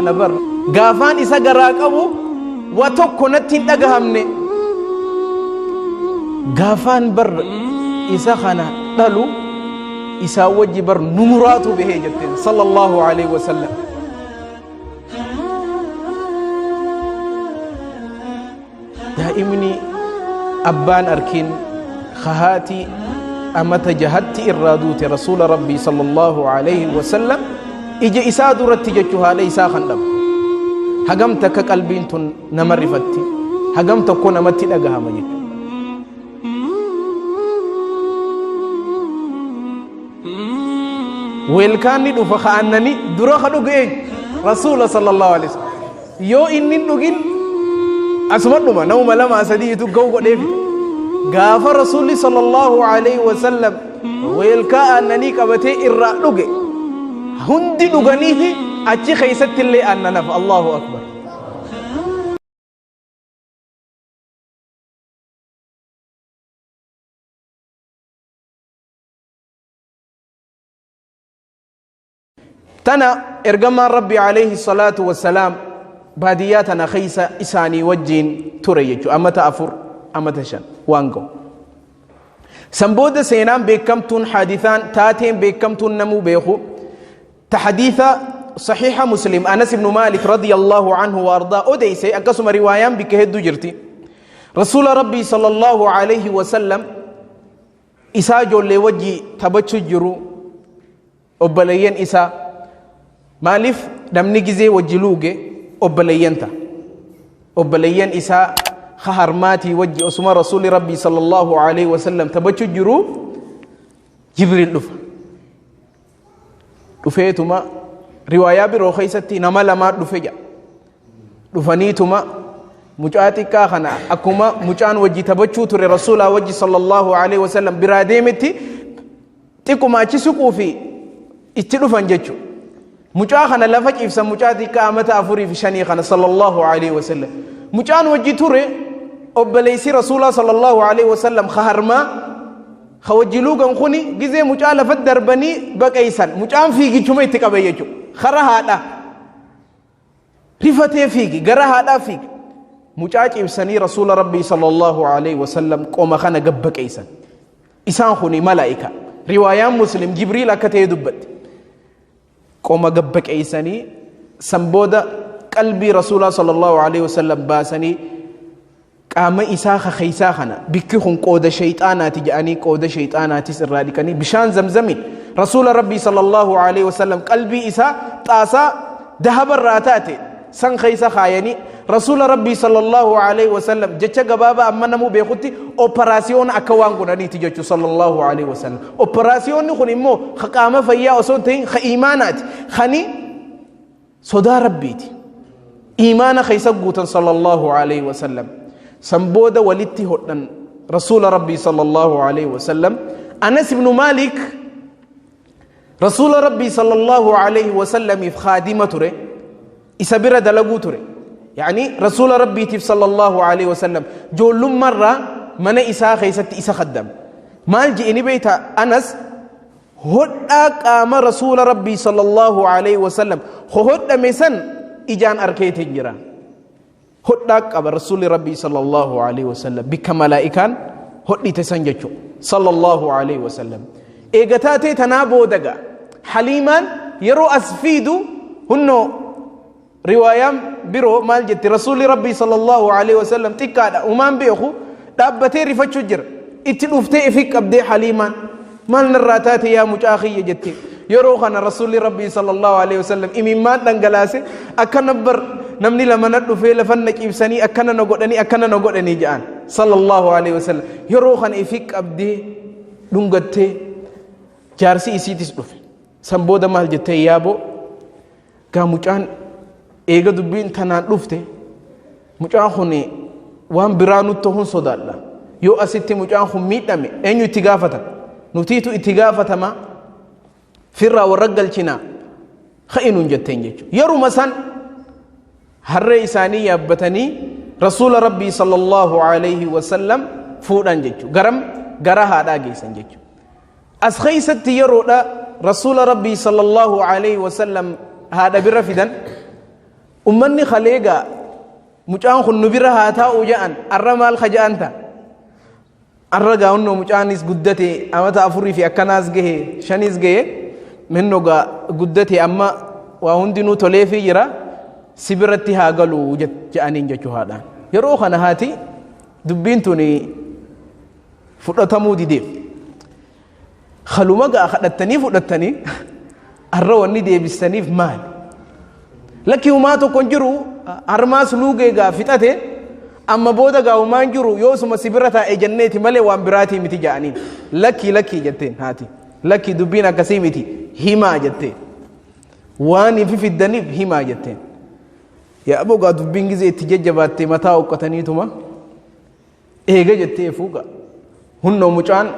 Kana bar gaafaan isa garaa qabu wa tokko natti hin dhagahamne. Gaafaan bar isa kana dhalu isaa wajji bar nu muraatu bahee jetteen sallallahu alaihi wasallam. Daa'imni abbaan arkin ka haati amata jahatti irraa duute rasuula rabbii sallallahu alaihi wasallam ija isaa duratti jechu haadha isaa kan dhabu hagam takka qalbiin tun nama rifatti, hagam tokko namatti dhagahama jechu. Weelkaan ni dhufa ka aannanii dura ka dhugu eenyu? Rasuula sallallahu alaihi wasallam. Yoo inni hin dhugin asuma dhuma, namuma lamaa sadiitu ga'u godhee fida. Gaafa Rasuulli sallallahu alaihi wasallam weelkaa aannanii qabatee irraa dhuge, hundi dhuganiifi achi keessatti illee aannan hafa. Allahu akbar. Tana ergamaan Rabbi alayhi salaatu wassalaam baadiyyaa tana keessa isaanii wajjiin ture jechuudha. Amata 4, amata 5 waan ga'u. San booda seenaan beekamtuun, haadithaan taateen beekamtuun namuu beeku ta hadiitha sahiha Muslim Anas ibn Malik radiyallahu anhu wa ardaa odeyse, akkasuma riwaayaan bikka hedduu jirti. Rasuula Rabbii sallallahu alayhi wasallam isaa ijoollee wajji taphachuu jiru, obboleeyyan isaa, maaliif namni gizee wajji luuge obboleeyyan ta'a, obboleeyyan isaa ka harmaatii wajji osuma rasuuli rabbii sallallahu alaihi wasallam taphachuu jiru Jibriil dhufa. Dhufeetuma, riwaayaa biroo keessatti nama lamaa dhufe jedha. Dhufaniituma mucaa xiqqaa kana akkuma mucaan wajji taphachuu ture rasuulaa wajji sallallahu alaihi wasallam biraa deemetti xiqquma achi siquu fi itti dhufan jechuudha. Mucaa kana lafa ciibsan, mucaa xiqqaa amata 4 fi 5 kana sallallahu alaihi wasallam. Mucaan wajji ture obboleessi rasuulaa sallallahu alaihi wasallam ka harmaa ka wajji luugan kuni gizee mucaa lafa darbanii baqeessan, mucaan fiigichuma itti qabe jechuudha. Kara haadhaa rifatee fiigi, gara haadhaa fiigi. Mucaa ciibsanii rasuula rabbii sallallahu alaihi wasallam qoma kana gabbaqeessan. Isaan kuni malaa'ika. Riwaayaan Muslim Jibriil akka ta'e dubbatti. Qoma gabbaqeessanii san booda qalbii rasuulaa sallallahu alaihi wasallam baasanii qaama isaa keeysaa kana bikki kun qooda shayxaanaati jedhanii qooda shayxaanaatis irraa dhiqanii bishaan zamzamiin rasuula rabbii sallallahu alaihi wasallam qalbii isaa xaasaa dahaba irraa taate san keessa kaayanii rasuula rabbii sallallahu alaihi wasallam, jecha gabaabaa amma namuu beekutti, operaasiyoona akka waan godhaniiti jechuu sallallahu alaihi wasallam. Operaasiyoonni kun immoo ka qaama fayyaa osoo hin ta'in ka iimaanaati, kani sodaa rabbiiti, iimaana keessa guutan sallallahu alaihi wasallam. San booda walitti hodhan rasuula rabbii sallallahu alaihi wasallam. Anas ibnu Maalik rasuula rabbii sallallahu alaihi wasallamiif khaadima ture, isa bira dalaguu ture, yaani rasuula rabbiitiif sallallahu alaihi wasallam joollummarraa mana isaa keessatti isa khaddame. Maal je'ini beeyta? Anas hodhaa qaama rasuula rabbii sallallahu alaihi wasallam hodhame san ijaan arkeetiin jira. Hodhaa qaba rasuulli rabbii sallallahu alaihi wasallam bikka malaa'ikaan hodhite san jechu sallallahu alaihi wasallam. Eega taatee tanaa booda gaa Haliimaan yeroo as fiidu hunnoo riwaayaan biroo maal jetti? Rasuulli rabbii sallallahu alaihi wasallam xiqqaadha, umaan beeku, dhaabbatee rifachuu jira. Itti dhuftee ifi qabdee Haliimaan, "Maal narraa taate yaa mucaa kiyya?" jette. Yeroo kana rasuulli rabbii sallallahu alaihi wasallam imimmaan dhangalaase, "Akkana bar namni lama na dhufee lafan na ciibsanii akkana na godhanii, akkana na godhanii," jedhan sallallahu alaihi wasallam. Yeroo kana ifi qabdee dhungattee, jaarsi isiitis dhufe. San booda maal jettee? "Yaaboo gaa mucaan eega dubbiin tanaan dhufte, mucaan kun waan biraa nutti ta'uun sodaadha. Yoo asitti mucaan kun miidhame eenyu itti gaafata? Nutiitu itti gaafatama. Firraa warra galchinaa ka'inuun," jetteen jechuudha. Yeruma san harree isaanii yaabbatanii rasuula rabbii sallallahu alaihi wasallam fuudhan jechuudha. Garam gara haadhaa geessan jechuudha. As keessatti yeroodha rasuula rabbii sallallahu alaihi wasallam haadha bira fidan. Ummanni kalee gaa mucaan kun nu bira haa taa'u ja'an, arra maal ka ja'an ta'a? Arra gaa hunnoo mucaanis guddate, amata 4 fi akkanaas gahe, 5s gahe, minnoo gaa guddate, amma waa hundinuu toleefii jira, si biratti haa galu ja'aniin jechuu haadhaan. Yeroo kana haati dubbiin tuni fudhatamuu dideef. Kaluma gaa kadhattanii fudhattanii arra wanni deebistaniif maali? Lakki, humaa tokko hin jiru, harmaas luugee gaa fixate, amma booda gaa humaan jiru, yoosuma si bira taa'e jenneeti malee waan biraatii miti ja'aniin. Lakkii, lakkii jetteen haati. Lakkii, dubbiin akkasii miti, himaa jetteen. Waan hin fifiddaniif himaa jetteen. Yaa bogaa, dubbiin gizee itti jajjabaattee mataa uqqataniituma eega jettee fuuga. Hunnoo mucaan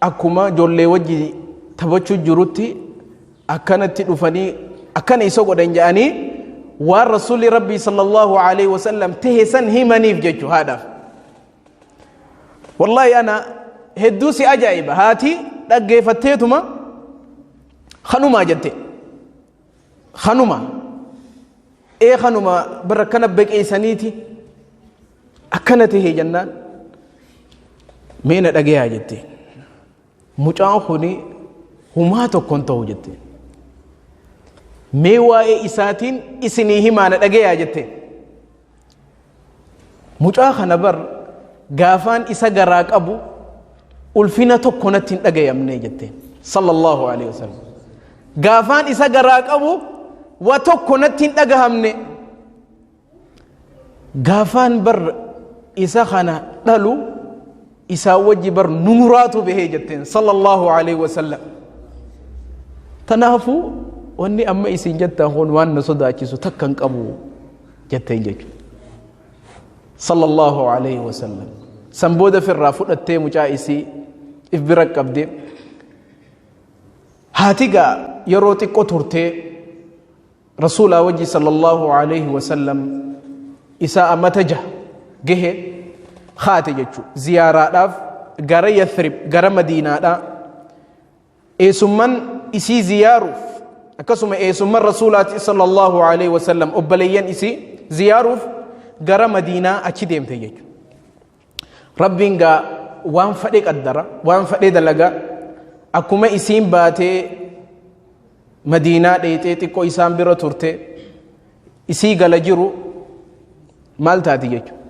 akkuma ijoollee wajji taphachuu jirutti akkanatti dhufanii akkana isa godhan jedhanii waan Rasuulli Rabbii sallallahu alaihi wasallam tahe san himaniif jechu haadhaaf. Wallaahi, ana hedduu si ajaa'iba, haati dhaggeeffatteetuma kanumaa jette. Kanuma ee, kanuma bara akkana baqeessaniiti akkana tahe jennaan, mee na dhagayaa jette. Mucaan kuni humaa tokko hin ta'u jette. Mee waa'ee isaatiin isinii himaa, na dhagayaa jette. Mucaa kana bar gaafaan isa garaa qabu ulfina tokko natti hin dhagayamne jette sallallahu alaihi wasallam. Gaafaan isa garaa qabu wa tokko natti hin dhagahamne. Gaafaan bar isa kana dhalu isaa wajji bar nuuraatu bahee jetteen sallallahu alaihi wasallam. Tanaafuu wanni amma isin jettan kun waan na sodaachisu takka hin qabu jetteen jechuudha sallallahu alaihi wasallam. San booda firraa fudhattee mucaa isii if bira qabde. Haati gaa yeroo xiqqoo turtee Rasuulaa wajji sallallahu alaihi wasallam isaa amata 6 gahe haate jechu ziyaaraadhaaf gara Yathrib, gara Madiinaadha. Eessumman isii ziyaaruuf, akkasuma eessumman Rasuulaati sallallahu alaihi wasallam, obboleeyyan isii ziyaaruuf gara Madiinaa achi deemte jechuudha. Rabbiin gaa waan fadhe qaddara, waan fadhe dalaga. Akkuma isiin baatee Madiinaa dheexee xiqqoo isaan bira turte, isii gala jiru maal taati jechuudha.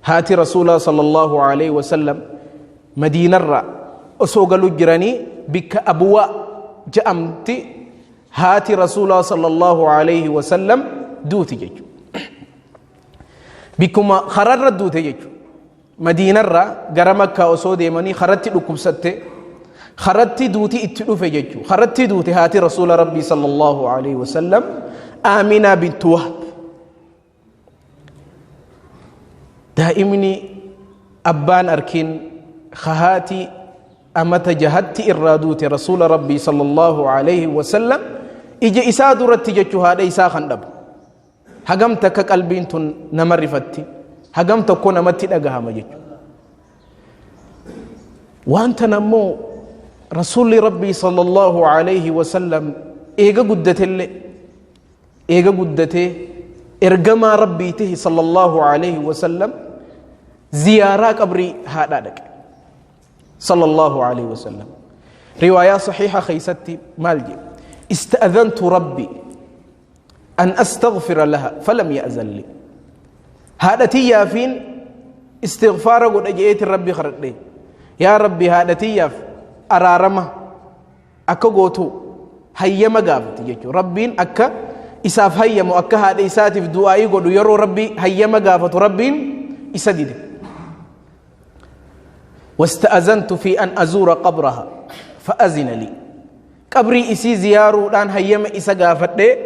Haati Rasuulaa sallallahu alaihi wasallam Madiinarraa osoo galu jiranii bikka Abuwaa ja'amti haati Rasuulaa sallallahu alaihi wasallam duuti jechuudha. Bikkuma kararra duute jechuudha. Madiinarraa gara Makkaa osoo deemanii karatti dhukkubsatte, karatti duuti itti dhufe jechuudha. Karatti duute haati Rasuula Rabbii sallallahu alaihi wasallam, Aaminaa bintu Wahb. Daa'imni abbaan arkin haati amata 6tti irraa duute, Rasuula Rabbii sallallahu alaihi wasallam ija isaa duratti jechuu haadha isaa kan dhabu. Hagam takka qalbiin tun nama rifatti, hagam tokko namatti dhagahama jechuudha. Waan tana immoo Rasuulli Rabbii sallallahu alaihi wasallam eega guddatellee, eega guddatee ergamaa Rabbii tahe sallallahu alaihi wasallam, ziyaaraa qabrii haadhaa dhaqe sallallahu alaihi wasallam. Riwaayaa sahiha keessatti maal jedhe? Ista'adhantu Rabbi an astaghfira laha falam ya'zan li. Haadha tiyyaafiin istighfaara godha je'eetiin Rabbi kadhadhe. Yaa Rabbi, haadha tiyyaaf araarama akka gootu hayyama gaafate jechuudha. Rabbiin akka isaaf hayyamu, akka haadha isaatiif du'aa'ii godhu yeroo Rabbi hayyama gaafatu, Rabbiin isa dide. Wasta'azantu fi an azuura qabraha fa'azina li. Qabrii isii ziyaaruudhaan hayyama isa gaafadhee,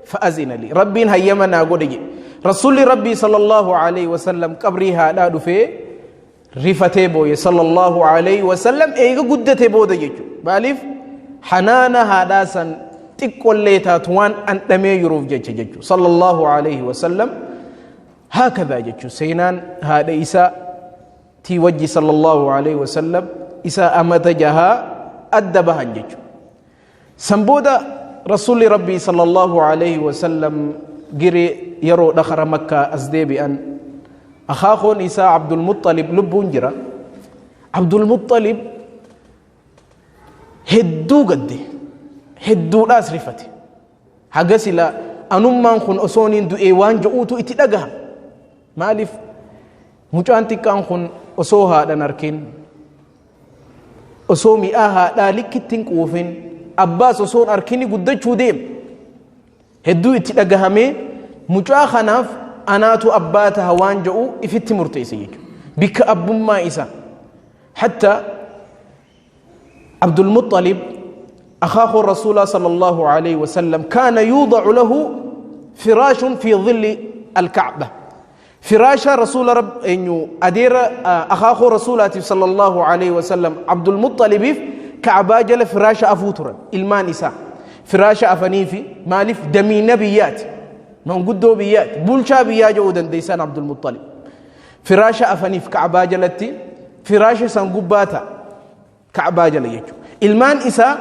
fa'azina li. Rabbiin hayyama naa godhe jedhe. Rasuulli Rabbii sallallahu alaihi wasallam qabrii haadhaa dhufee rifatee booye sallallahu alaihi wasallam, eega guddate booda jechuudha. Maaliif? Hanaana haadhaa san xiqqollee taatu waan dhandhamee jiruuf jecha jechuudha. Sallallahu alaihi wasallam haakadhaa jechuudha. Seenaan haadha isaa tii wajji sallallahu alaihi wasallam isaa amata 6 adda bahan jechuudha. San booda Rasuulli Rabbii sallallahu alaihi wasallam Giree yeroodha kara Makkaa as deebi'an, akaakoon isaa Abdulmuxalib lubbuun jira. Abdulmuxalib hedduu gadde, hedduudhaas rifate. Haga sila anummaan kun osooniin du'ee waan je'uutu itti dhagahama. Maaliif? Mucaan xiqqaan kun osoo haadhan arkin, osoo mi'aa haadhaa likkitti hin quufin, abbaas osoon arkini guddachuu deema. Hedduu itti dhagahamee, mucaa kanaaf anaatu abbaa taha waan je'u ifitti murteesse jechuudha. Bikka abbummaa isaa. Hatta Abdulmuxalib, akaakoo Rasuulaa sallallahu alayhi wasallam, kaana yuudacu lahu firaashun fi dhilli alkacba. Firaasha Rasuula Rab eenyu adeera akaakoo Rasuulaatiif sallallahu alayhi wasallam Abdulmuxalibiif Kacbaa jala firaasha afuu turan ilmaan isaa. Firaasha afaniifi. Maaliif? Damiina biyyaati. Manguddoo biyyaati. Bulchaa biyyaa jedhuu dandeessan Abdulmuxalib. Firaasha afaniif Kacbaa jalatti, firaasha san gubbaa ta'a. Kacbaa jala jechuudha. Ilmaan isaa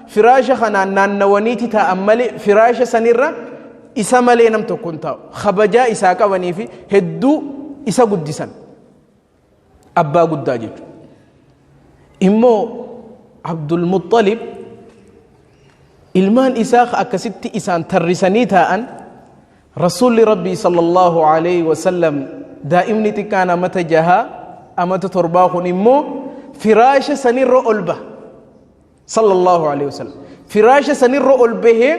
firaasha kanaan naannawaniiti taa'an malee firaasha sanirra isa malee nam tokko hin taa'u. Kabajaa isaa qabanii fi hedduu isa guddisan. Abbaa guddaa jechuudha. Immoo Abdulmuxalib ilmaan isaa akkasitti isaan tarrisanii taa'an, Rasuulli Rabbii sallallahu alayhi wasallam, daa'imni xiqqaan amata 6, amata 7 kun immoo firaasha sanirra ol baha. Sallallahu alayhi wasallam. Firaasha sanirra ol bahee,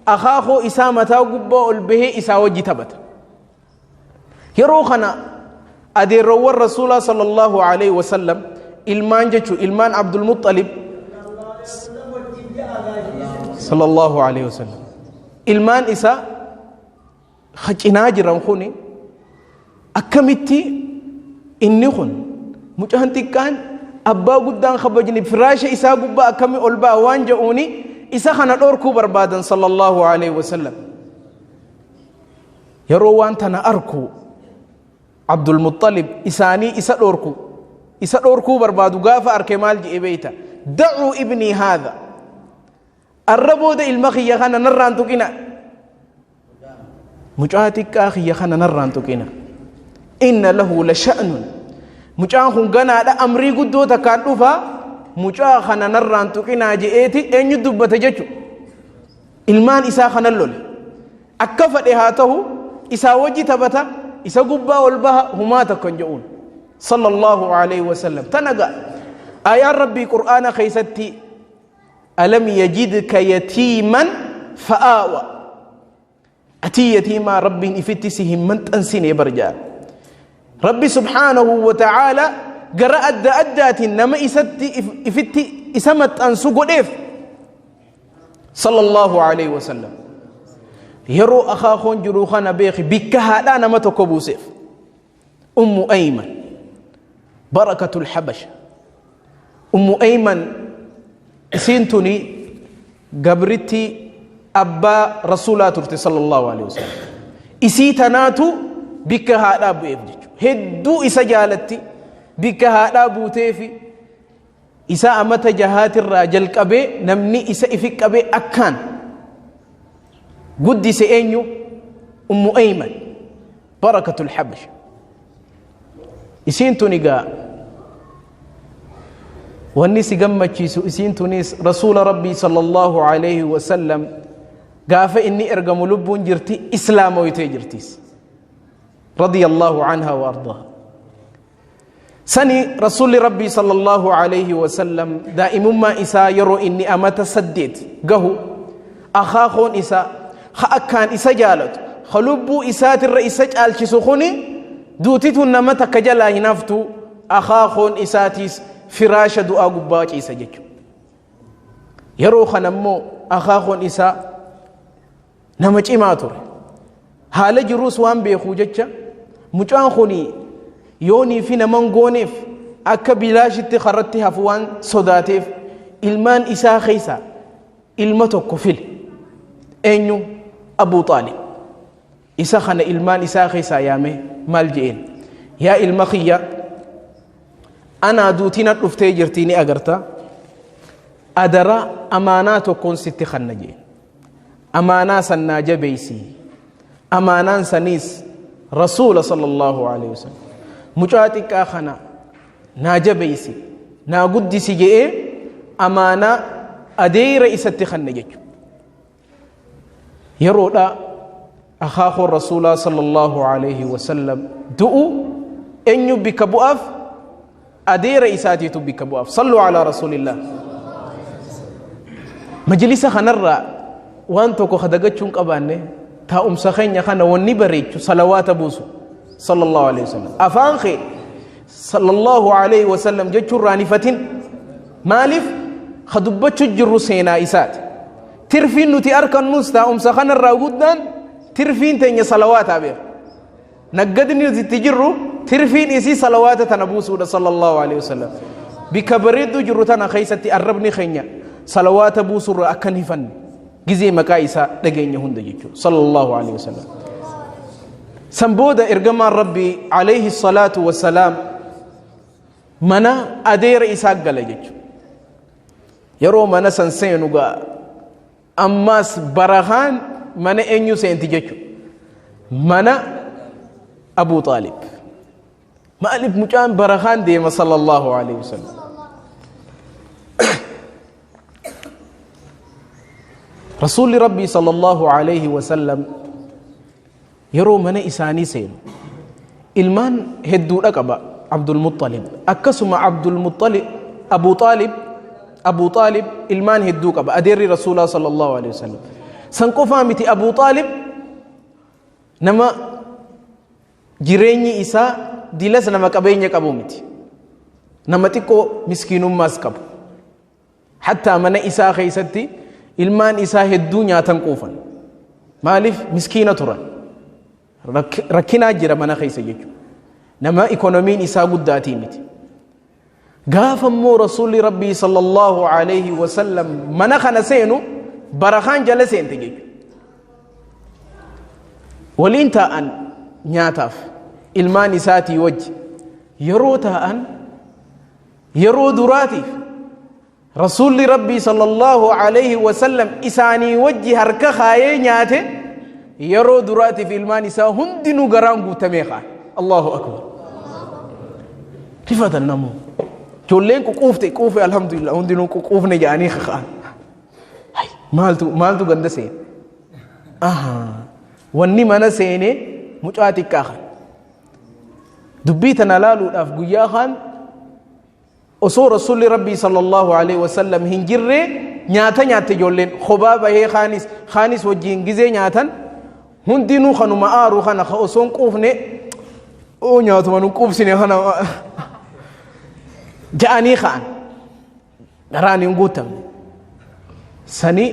akaakoo isaa mataa gubbaa ol bahee isaa wajji taphata. Yeroo kana adeerroowwan Rasuulaa sallallahu alayhi wasallam, ilmaan jechuun ilmaan Abdulmuxalib sallallahu alayhi wasallam, ilmaan isaa cinaa jiran kuni, akkamitti inni kun mucaan xiqqaan abbaa guddaan kabajni firaasha isaa gubbaa akkami ol ba'a waan jedhuuni isa kana dhorkuu barbaadan sallallahu alayhi wasallam. Yeroo waan tana arku Abdulmuxalib, isaanii isa dhorkuu barbaadu gaafa arke, maal jedhe beeyta? "Dacuu ibnii haadha, arra booda ilma kiyya kana narraan tuqina, mucaa xiqqaa kiyya kana narraan tuqina. Inna lahu la sha'nun, mucaan kun ganaadha amrii guddoo takkaan dhufa, mucaa kana narraan tuqinaa" je'eeti. Eenyu dubbate jechu? Ilmaan isaa kana lole. Akka fedhe haa ta'u, isaa wajji taphata, isa gubbaa ol baha, humaa tokko hin je'uun sallallahu alayhi wasallam. Tana ga'a ayaan Rabbii Qur'aana keessatti, "Alam yajidka yatiiman fa'aawa." Atii yatiimaa Rabbiin ifitti si hin maxxansine bar jaa. Rabbi subhaanahu wa ta'aala gara adda addaatiin nama isatti ifitti isa maxxansu godheef sallallahu alayhi wasallam. Yeroo akaakoon jiru kana beeki, bikka haadhaa nama tokko buuseef, Ummu Ayman, barakatul Habasha. Ummu Ayman isiin tuni gabritti abbaa Rasuulaa turte sallallahu alaihi wasallam. Isii tanaatu bikka haadhaa bu'eef jechuudha. Hedduu isa jaalatti, bikka haadhaa buuteefi. Isa amata jahaatirraa jalqabee namni isa ifi qabee akkaan guddise eenyu? Ummu Ayman, barakatul Habasha. Isiin tun egaa, wanni si gammachiisu, isiin tunis Rasuula Rabbii sallallahu alayhi wasallam gaafa inni ergamu lubbuun jirti, islaamoytee jirtis. Radiyallahu anha wa ardaaha. Sani Rasuulli Rabbii sallallahu alayhi wasallam daa'imummaa isaa, yeroo inni amata 8 gahu, akaakoon isaa ka akkaan isa jaalatu, ka lubbuu isaatirra isa caalchisu kuni, duutituun nama takka jalaa hin haftu, akaakoon isaatiis firaasha du'aa gubbaa ciisa jechuudha. Yeroo kana immoo akaakoon isaa nama cimaa ture. Haala jiruus waan beekuu jecha, mucaan kun yoonii fi naman gooneef akka bilaashitti karratti hafu waan sodaateef, ilmaan isaa keessaa ilma tokko file. Eenyu? Abuu Xaalib. Isa kana ilmaan isaa keessaa yaamee maal je'een? "Yaa ilma kiyya, anaa duutina dhuftee jirtii ni agarta, adara amaanaa tokkoon sitti kanna" jeen. "Amaanaa sannaa jabeeysi. Amaanaan saniis Rasuula sallallahu alaihi wasallam. Mucaa xiqqaa kana naa jabeeysi, naa guddisi je'ee amaanaa adeera isatti kanne jechuudha. Yeroodha akaakoon Rasuulaa sallallahu alaihi wasallam du'u eenyu bikka bu'aaf? Adeera isaatiitu bikka bu'aaf. Sallu alaa rasuulillah. Majlisa kanarraa waan tokko kadagachuun qabaanne, taa'umsa keenya kana wanni bareechu salawaata buusu sallallahu alaihi wasallam. Afaan kee sallallahu alaihi wasallam jechuun raanifatin. Maaliif? Ka dubbachuu jirru seenaa isaati. Tirfiin nuti arkannus taa'umsa kanarraa guddaan tirfiin teenya salawaataa beeku. Naggadni nuti itti jirru tirfiin isii salawaata tana buusuudha sallallahu alaihi wasallam. Bikka bareedduu jirru tana keessatti arrabni keenya salawaata buusurra akka hin hifanne gizee maqaa isaa dhageenya hunda jechuudha sallallahu alaihi wasallam. San booda ergamaan Rabbii alayhi salaatu wasalaam mana adeera isaa gala jechuudha. Yeroo mana san seenu gaa ammaas barakaan mana eenyu seenti jechuudha. Mana Abuu Xaalib. Maaliif mucaan barakaan deema sallallahu alaihi wasallam. Rasuulli Rabbii sallallahu alaihi wasallam yeroo mana isaanii seenu ilmaan hedduudha qaba Abdul Muxxalib. Akkasuma Abdul Muxxalib Abu Xaalib Abu Xaalib ilmaan hedduu qaba adeerri Rasuulaa sallallahu alaihi wasallam. San qofaa miti, Abu Xaalib nama jireenyi isaa dilas nama qabeenya qabu miti. Nama xiqqoo miskiinummaas qabu. Hattaa mana isaa keessatti ilmaan isaa hedduu nyaatan quufan. Maaliif? Miskiina turan. Rakkinaa jira mana keessa jechuudha. Nama ikonomiin isaa guddaatii miti. Gaafa immoo Rasuulli Rabbii sallallahu alaihi wasallam mana kana seenu barakaan jala seente jechuudha. Waliin taa'an nyaataaf ilmaan isaatii wajji yeroo taa'an, yeroo duraatiif Rasuulli Rabbii sallallahu alaihi wasallam isaanii wajji harka kaayee nyaate. Yeroo duraatiif ilmaan isaa hundinuu garaan guutamee kaa'e. Allahu akbar. Rifatan namoo. Ijoolleen ququufte, quufe, alhamdulillah, hundinuu ququufne jedhanii ka'an. Hay, maaltu maaltu ganda seene? Ahaa. Wanni mana seene mucaa xiqqaa kan. Dubbii tana laaluudhaaf guyyaa kaan osoo Rasuulli Rabbii sallallahu alaihi wasallam hin jirre nyaata nyaatte ijoolleen kophaa bahee, kaanis kaanis wajjiin gizee nyaatan hundinuu kanuma aaru kana ka osoo hin quufne oo nyaatuma nu quubsine kana ja'anii ka'an, garaan hin guutamne. Sani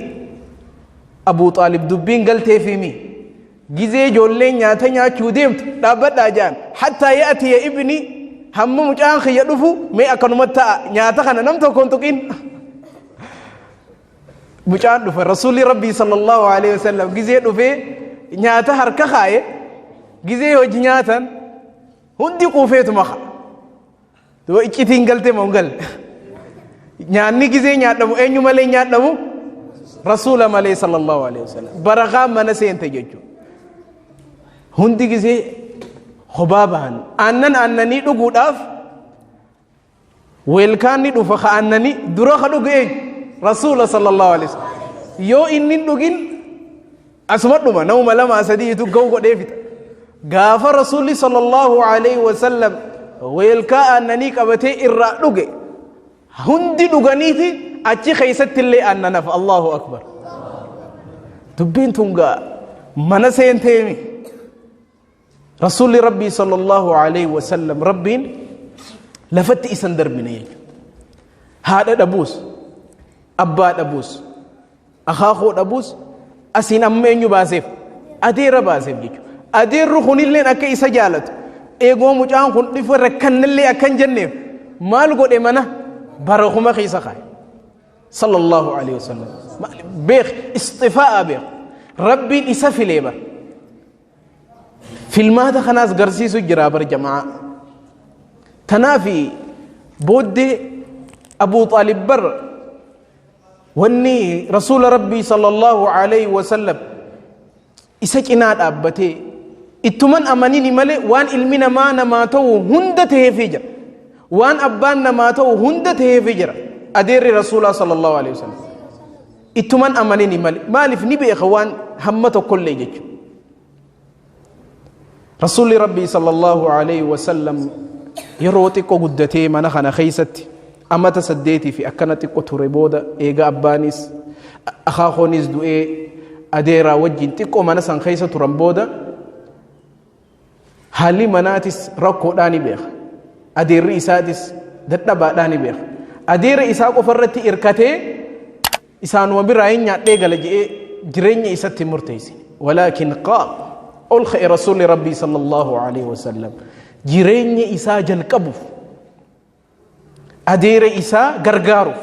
Abuu Xaalib dubbiin galteefiimi. Gizee ijoolleen nyaata nyaachuu deemtu dhaabbadhaa ja'an, hattaa ya'atiya ibni, hamma mucaan kiyya dhufu mee akkanumatti ta'a, nyaata kana nam tokko hin tuqin. Mucaan dhufe, Rasuulli Rabbii sallallahu alaihi wasallam gizee dhufee nyaata harka kaaye, gizee hojii nyaatan hundi quufeetuma ka'a. Duba iccitiin galtee moo hin galle? Nyaanni gizee nyaadhamu eenyu malee nyaadhamu? Rasuula malee sallallahu alaihi wasallam. Barakaan mana seente jechuudha. Hundi gizee kophaa bahan aannan aannanii dhuguudhaaf weelkaan ni dhufa, ka aannanii dura ka dhugu eenyu? Rasuula sallallahu alaihi wasallam. Yoo inni hin dhugin asuma dhuma, namuma lamaa sadiitu ga'u godhee fixa. Gaafa Rasuulli sallallahu alaihi wasallam weelkaa aannanii qabatee irraa dhuge, hundi dhuganiiti achi keessatti illee aannan hafa. Allahu akbar. Dubbiin tun gaa mana seenteemi. Rasuulli Rabbii sallallahu alaihi wasallam Rabbiin lafatti isan darbine jechuudha. Haadha dhabuus, abbaa dhabuus, akaakuu dhabuus, asiin amma eenyu baaseef? Adeera baaseef jechuudha. Adeerri kunilleen akka isa jaalatu, eegoo mucaan kun dhufe rakkannallee akka hin jenneef maal godhe? Mana barakuma keessa kaa'e. Sallallahu alaihi wasallam. Beek isxifaa'a, beek Rabbiin isa filee bar. Filmaata kanaas garsiisu jira bar jamaa. Tanaafi booddee Abuu Xaalib bar wanni Rasuula Rabbii sallallahu alaihi wasallam Isa cinaa dhaabbatee ittuman amanini malee waan ilmi namaa namaa ta'u hunda ta'eefii jira. Waan abbaan namaa ta'u hunda ta'eefii jira. Adeerri Rasuulaa sallallahu alaihi wasallam. Ittuman amanini malee maaliif ni beeka waan hamma tokkollee jechuudha. Rasuulli Rabbii sallallahu alaihi wasallam yeroo xiqqoo guddatee mana kana keessatti amata 8 fi akkana xiqqoo ture booda eega abbaanis akaakoonis du'ee adeeraa wajjin xiqqoo mana san keessa turan booda haalli manaatis rakkoodhaa ni beeka. Adeerri isaatis dadhabaadhaa ni beeka. Adeera isaa qofa irratti hirkatee isaanuma biraa hin nyaadhee gala je'ee jireenya isatti murteesse. Walaakin qaam ol ka'e Rasuulli Rabbii sallallahu alaihi wasallam jireenya isaa jalqabuuf adeera isaa gargaaruuf.